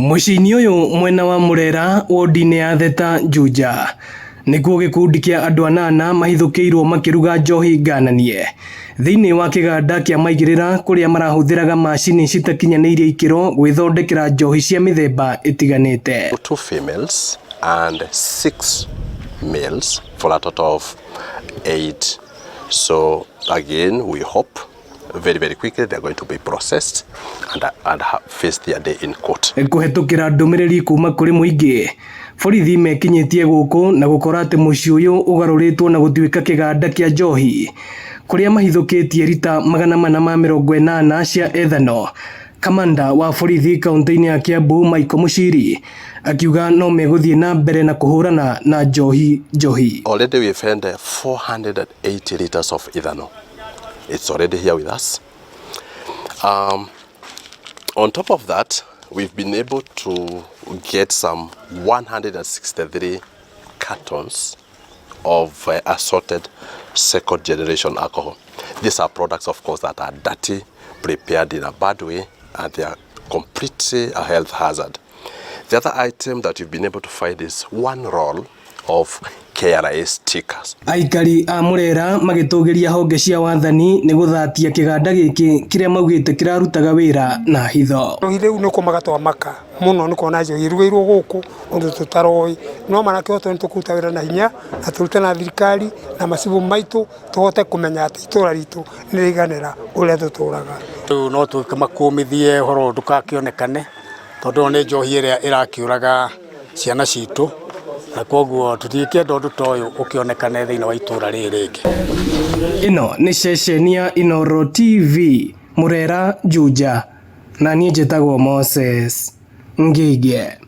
Mũciĩ-inĩ ũyũ mwena wa Murera wodi-inĩ ya Theta Juja nĩkuo gĩkundi kĩa andũ anana mahithũkĩirwo makĩruga njohi ngananie thĩinĩ wa kĩganda kĩa maigĩrĩra kũrĩa marahũthĩraga macini citakinyanĩirie ikĩro gwĩthondekera njohi cia mĩthemba ĩtiganĩte. Two females and six males for a total of eight. So again, we hope very, very quickly they are going to be processed and face their day in court. Kũhetũkĩra ndũmĩrĩri kuma kũrĩ mũingĩ, borithi mekinyĩtie gũkũ na gũkora atĩ mũciĩ ũyũ ũgarũrĩtwo na gũtuĩka kĩganda kĩa njohi kũrĩa mahithũkĩtie rita 480 cia ethanol. Kamanda wa borithi kaunti-inĩ ya Kiambu Michael Muchiri akiuga no megũthiĩ na mbere na kũhũrana na njohi njohi. Already we've found 480 liters of ethanol. It's already here with us. On top of that, we've been able to get some 163 cartons of assorted second generation alcohol. These are products, of course, that are dirty, prepared in a bad way, and they are completely a health hazard. The other item that we've been able to find is one roll of KRA stickers. Aikari a Murera magĩtũgĩria honge cia wathani nĩ gũthatia kĩganda gĩkĩ kĩrĩa maugĩte kĩrarutaga wĩra na hitho. Njohi rĩu nĩ kũmaka twamaka mũno nĩ kuona njohi ĩrugĩirwo gũkũ ũndũ tũtaroĩ no mana kĩhoto nĩ tũkũruta wĩra na hinya na tũrute na thirikari na macibũ maitũ tũhote kũmenya atĩ itũra ritũ nĩ rĩiganĩra ũrĩa tũtũraga. Rĩu no tũmakũmithie ũhoro ũyũ ndũgakĩonekane tondũ ĩno nĩ njohi ĩrĩa ĩrakĩũraga ciana citũ na koguo tũtingĩenda ũndũ ta ũyũ ũkĩonekane thĩinĩ wa itũra rĩrĩ rĩngĩ. Ĩno nĩ ceceni ya Inooro TV Murera Juja na niĩ njĩtagwo Moses Ngige.